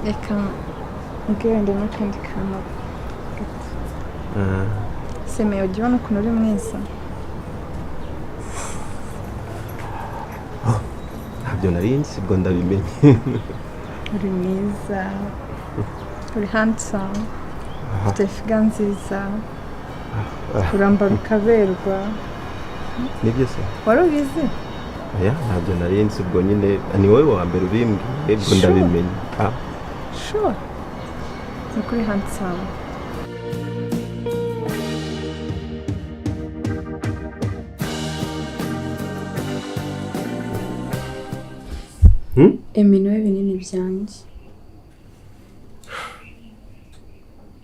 Reka mbwire wenda n'akandi kantu gato. Semeye, ujya ubona ukuntu uri mwiza? Ntabyo nari nzi, ubwo ndabimenye. Uri mwiza, uri handsome, ufite figure nziza, urambara ukaberwa. Nibyo se? Wari ubizi? Oya, ntabyo nari nzi, ubwo nyine ni wowe wa mbere ubimbwiye, ubwo Sure. ndabimenye. Ah, Sure, ni kuri handsome. Emi, niwe binini byanjye,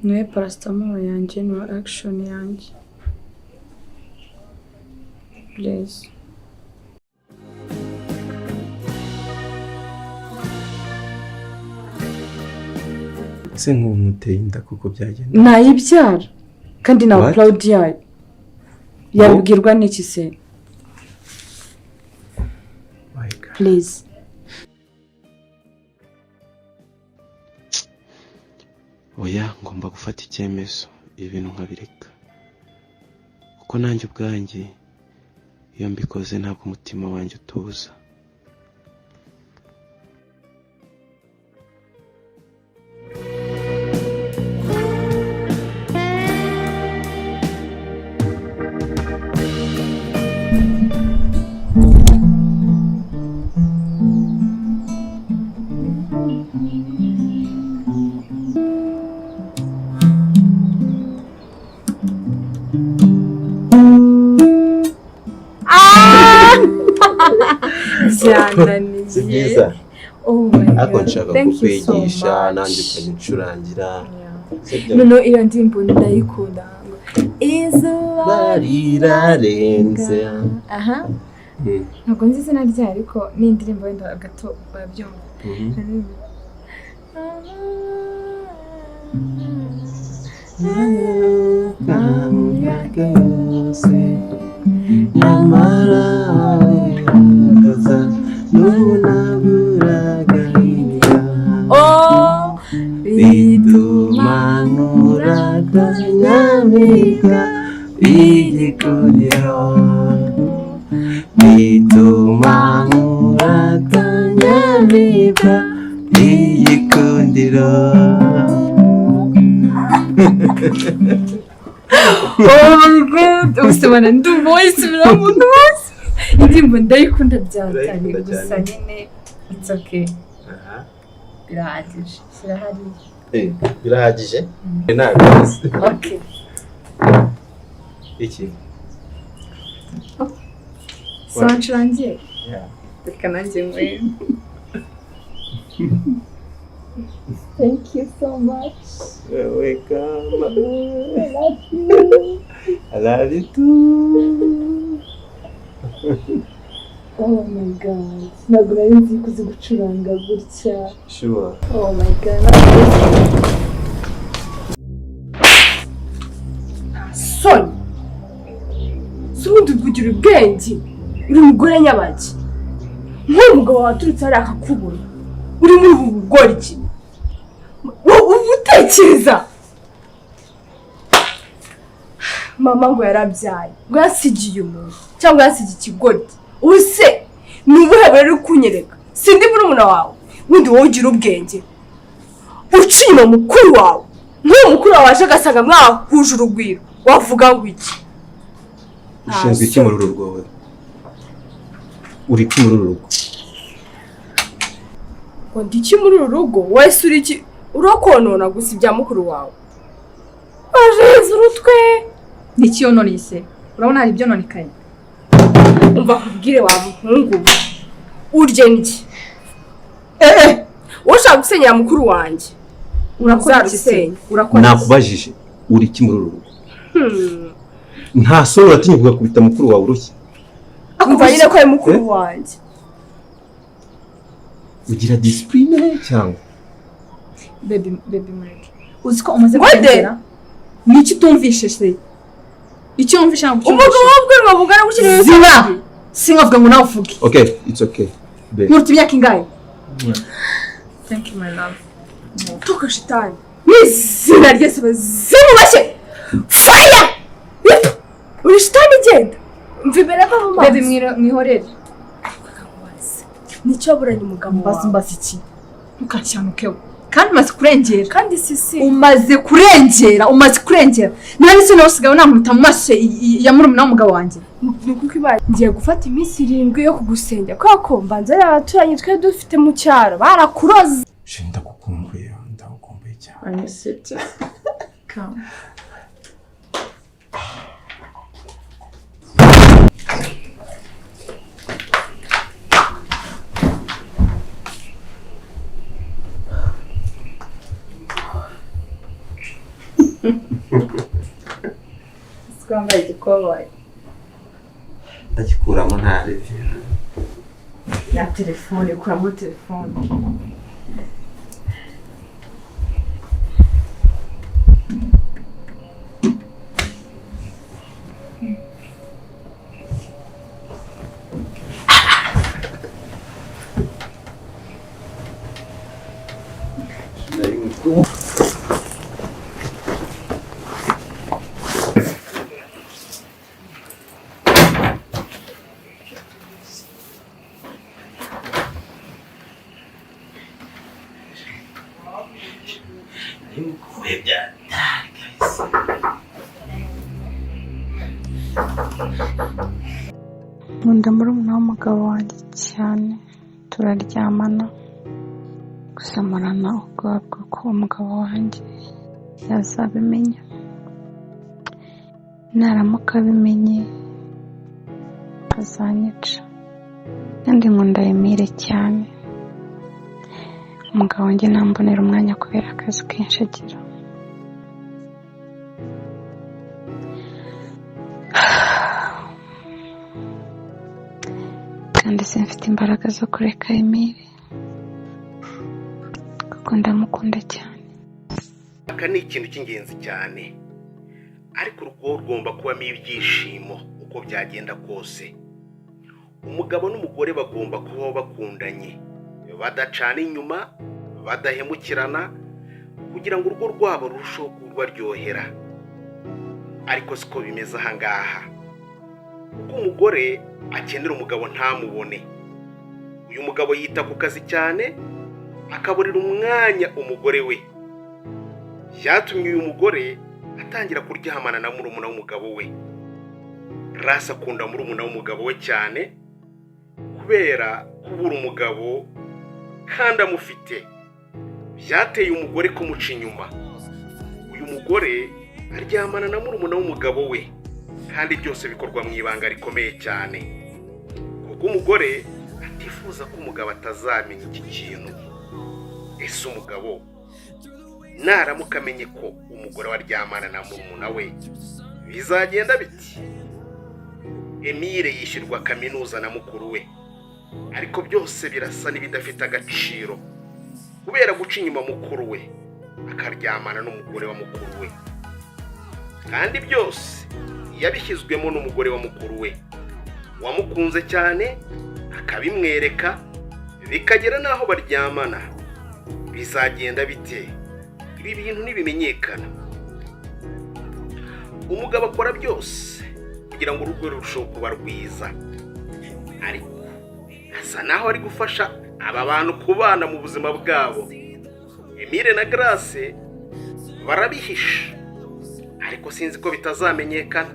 niwe paracetamol yanjye, niwe action yanjye, please. Ese nk'ubu muteye inda kuko byagenda? Nayibyara kandi nawe. What? Proud yayo, yabibwirwa n'iki se? My God. Please. Oya, ngomba gufata icyemezo, ibi bintu nkabireka, kuko nanjye ubwanjye iyo mbikoze ntabwo umutima wanjye utuza. Byananiye. Si byiza? Oh my Ariko God. nshaka Thank you so kukwigisha much. nanjye ukajya uncurangira. Sibyo? Noneho iyo ndirimbo ndayikunda, ngo izuba rirarenze. Aha. Ntabwo nzi izina ryayo, ariko ni indirimbo wenda gato barabyumva. Nyamara kaza n'ubu naburaga hirya. Oh. Bituma nkurata nyamika igikundiro, bituma nkurata nyamika igikundiro. Oh my God, ubusomana ndumva wayisubira mu muntu wese. Indirimbo ndayikunda byatari. Urayikunda Gusa cyane. nyine it's okay, birahagije, shyira hariya. Eh, birahagije ntabwo. Okay. Iki? So ncurangiye, reka nanjye nkwe. Thank you so much. Welcome. I love you. I love you too. Oh my God, ntabwo nari nzi ko uzi gucuranga gutya. Sure. Oh my God. Soni, si ubundi kugira ubwenge, uri umugore nyabaki? Nk'uyu mugabo waturutse hariya akakubona uri muri ubu bugoryi, wowe uba utekereza mama ngo yarabyaye, ngo yasigiye umuntu cyangwa yasigiye ikigoryi? Ubu se ni ubuhe burere uri kunyereka? Sindi murumuna wawe? Wundi wowe ugira ubwenge, uca inyuma mukuru wawe, nk'uwo mukuru wawe waje agasanga mwahuje urugwiro, wavuga ngo iki? Ushinzwe iki muri uru rugo wowe? Uri iki muri uru rugo? Ngo ndi iki muri uru rugo? Wese uri iki? Urakonona gusa ibya mukuru wawe, wajeze urutwe. Ni iki yononeye se? Urabona hari ibyononekaye? Umva nkubwire wa muhungu we, urye ndye eee, ushaka gusenyera mukuru wanjye. Urakora iki se? Uzarusenya. Urakora iki? Nakubajije, uri iki muri uru rugo? Hmm. Nta soni, uratinya ugakubita mukuru wawe urushyi? Umva nyine ko ari mukuru Eh? wanjye. Ugira discipline cyangwa? Baby, baby, mureke. Uzi ko umaze Ngo de? kurengera? Ni iki utumvishe se? Icyo wumvishe ntabwo Umugabo ucyumvishe. w'ubwanwa bungana gutya niwe? Ziba! Sinkavuga ngo nawe uvuge. Okay, it's okay, babe. Nkuruta imyaka ingahe? Thank you, my love. Toka shitani. N'izina ryese bazimubashye. Fire! Uri shitani igenda. Mva imbere ava mu maso. Baby mwihorere. Nicyo waburanye umugabo Mbaza wawe. mbaza iki? Ntukanshanukeho. Kandi umaze kurengera. Kandi sisi. Umaze kurengera, umaze kurengera. Nta n'isi nawe usigaye unankubita mu maso ya murumuna w'umugabo wanjye. Ni kuko Imana ngiye gufata iminsi 7 yo kugusengera kubera ko mbanza ari abaturanyi twe dufite mu cyaro barakuroze. Chérie, ndagukumbuye, ndagukumbuye cyane. I miss you too. Come. Twambaye igikoboyi. Ndagikuramo ntarebe. Na telefone, kuramo telefone. Nkunda murumuna w'umugabo wanjye cyane, turaryamana, gusa mporana ubwoba bw'uko umugabo wanjye yazabimenya. Naramuka abimenye azanyica. Kandi nkunda Emile cyane. Umugabo wanjye ntambonera umwanya kubera akazi kenshi agira. Kandi simfite imbaraga zo kureka Emile kuko ndamukunda cyane. Aka ni ikintu cy'ingenzi cyane, ariko urugo rugomba kubamo ibyishimo uko byagenda kose. Umugabo n'umugore bagomba kubaho bakundanye, badacana inyuma, badahemukirana, kugira ngo urugo rwabo rurusheho kubaryohera. Ariko siko bimeze aha ngaha, kuko umugore akenera umugabo ntamubone. Uyu mugabo yita ku kazi cyane, akaburira umwanya umugore we. Byatumye uyu mugore atangira kuryamana na murumuna w'umugabo we. Rasi akunda murumuna w'umugabo we cyane kubera kubura umugabo kandi amufite. Byateye umugore kumuca inyuma. Uyu mugore aryamana na murumuna w'umugabo we, kandi byose bikorwa mu ibanga rikomeye cyane, kuko umugore atifuza ko umugabo atazamenya iki kintu. Ese umugabo naramuka amenye ko umugore waryamana na murumuna we bizagenda biti? Emile yishyurwa kaminuza na mukuru we, ariko byose birasa n'ibidafite agaciro kubera guca inyuma mukuru we akaryamana n'umugore wa mukuru we. Kandi byose yabishyizwemo n'umugore wa mukuru we wamukunze cyane, akabimwereka, bikagera n'aho baryamana. Bizagenda bite? Ibi bintu ntibimenyekana. Umugabo akora byose kugira ngo urugo rurusheho kuba rwiza, ariko asa naho ari gufasha aba bantu kubana mu buzima bwabo. Emile na Grace barabihisha, ariko sinzi ko bitazamenyekana.